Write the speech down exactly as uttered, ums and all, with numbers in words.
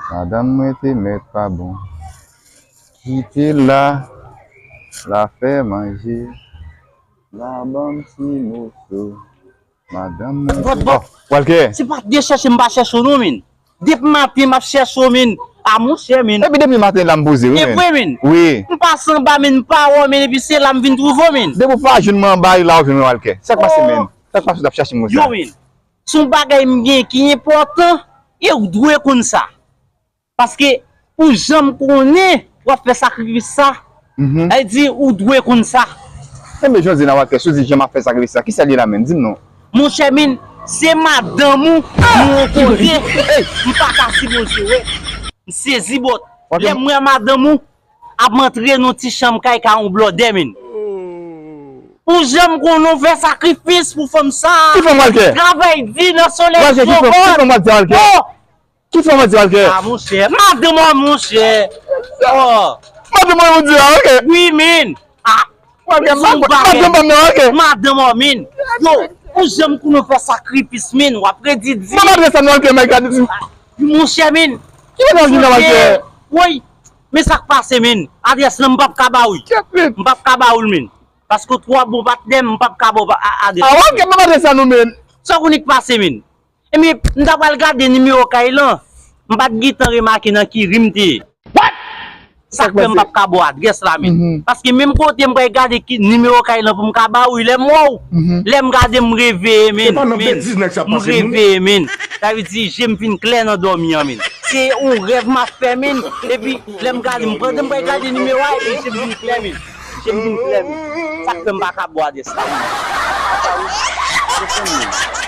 Madanm mwen te mèt pa bon. Kite l la, l a fè manje, l a ban m ti moso. Madanm mwen te... Bon, bon. Walker. Se pa de chèche m pa chèche w non, min. Depi maten m ap chèche w, min. A monchè, min. Epi depi maten la m poze wi, men. E vre, min. Wi. M pase anba, min, m pa wè w, min, epi se la m vin twouve w, min. Depi w pa jwenn mwen anba, e la w jwenn mwen, Walker. Sa k pase, men? Sa k pase, w t ap chache m konsa? Yo, min. Se yon bagay m gen ki enpòtan, e w dwe konn sa. Paske ou janm konnen w ap fè sakrifis sa. Mhm. Sa vle di ou dwe konn sa. Enben, jodi a, Walker, si w di janm ap fè sakrifis sa, kisa l ye la menm? Di m non. Monchè, min, se madanm ou nou rankontre. M pa ka sipoze wè. M sezi bòt. Lè m wè madanm ou ap antre nan ti chanm kay ka yon blòdè, min. Ou janm konnen w fè sakrifis pou fanm sa. Ki fanm, Walker? Travay di nan solèy. Walker, ki fanm, ki fanm w ap di, Walker? Oh! Ki fanm w ap di, Walker? Ah, monchè. Madanm an, monchè. Oh. Madanm an, ou di la, ok. Wi, min. Ah. Walker, madanm an, ok. Madanm an, min. Yo, ou janm konnen fè sakrifis, min. W ap redi di. Ban m adrès la, Walker, m al gade. Monchè, min. Ki bagay ou di la, Walker? Woy. Men sa k pase, min. Adrès la, m p ap ka ba ou l. M p ap ka ba ou l, min. Paske w twò bon patnè m, m p ap ka ba w a-, adrès la. Ah, Walker, ban m adrès la, non, min. Sa w konnen k pase, min. Ebyen, m ta pral gade nimewo kay lan. M pa t gentan remake nan ki ri m te ye. Sa k fè m p ap ka ba w adrès la, min. Mhm. Paske menm kote m pral gade ki nimewo kay lan pou m ka ba ou, lè m wè w, mhm, lè m gade m reveye, min. M reveye, min. Sa vle di, je m vin klè nan dòmi an, min. Se yon rèv m ap fè, min. Epi, lè m gade, m pandan m pral gade nimewo a, epi je m vin klè, min. Je m vin klè, min. Sa k fè m pa ka ba w adrès la, min. Sa, wi. Se sa, min.